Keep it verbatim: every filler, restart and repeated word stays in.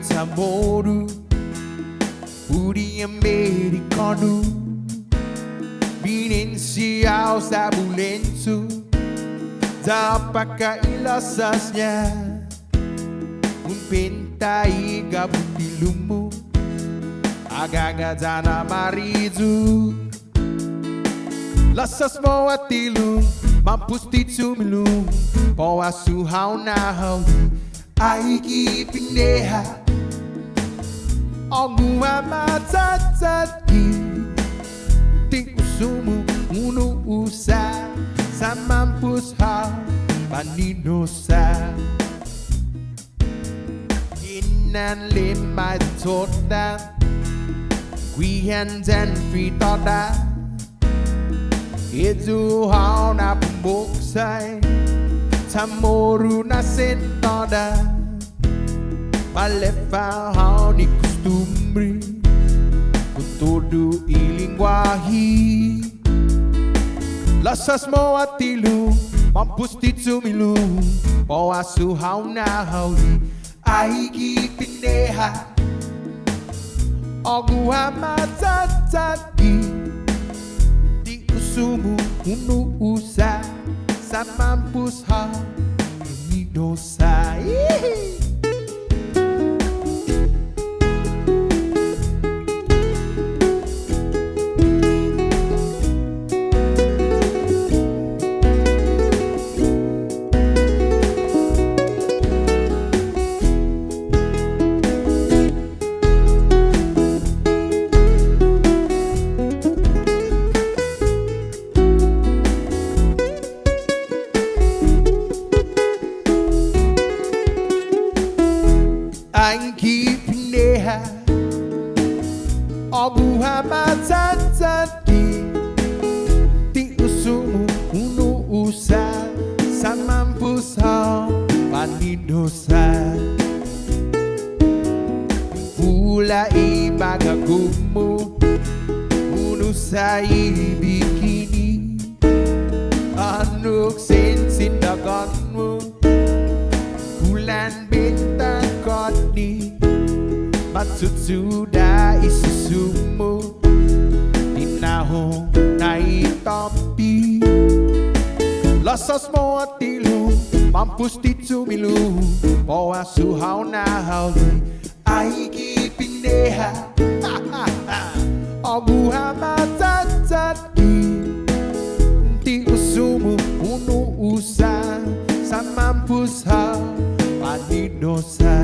Chamoru, put i Amerikånu, binensia hao sa' bulensu, ya paka i låsas-ña, un penta i gabuti' lumu, agaga' ya na mariyu. Låsas mo'na ti lum, mampos ti chumilum, på'go hu hao na hao i, ai ki pineha. Å'gu ha' ma chachaki, ti hu sumu unu usa, sa' mampos hao maninosa. Innan lima i tåta, guihan yan fritåda, eyu hao na pumuksa i Chamoru na sentåda. Maleffa hao ni kustumbre, kon todu i lengguåhi. Låsas mo'na ti lum, mampos ti chumilum, på'go hu hao na hao i, ai ki pineha. Å'gu ha' ma chachaki, ti hu sumu unu usa, sa' mampos hao maninosa. Ihi! Ai ki pineha, å'gu ha' ma chachaki, ti hu sumu unu usa, sa' mampos hao maninosa. Pula i bagagu-mu, unu sa' i bikini, annok sen sindagan-mu, kulan benta kåtni, machuchuda' i susu-mu, hinahong na i tåmpe. Låsas mo'na ti lum, mampos ti chumilum, på'go hu hao na hao i, ai ki pineha. Å'gu ha' ma chachaki, ti hu sumu unu usa, sa' mampos hao maninosa.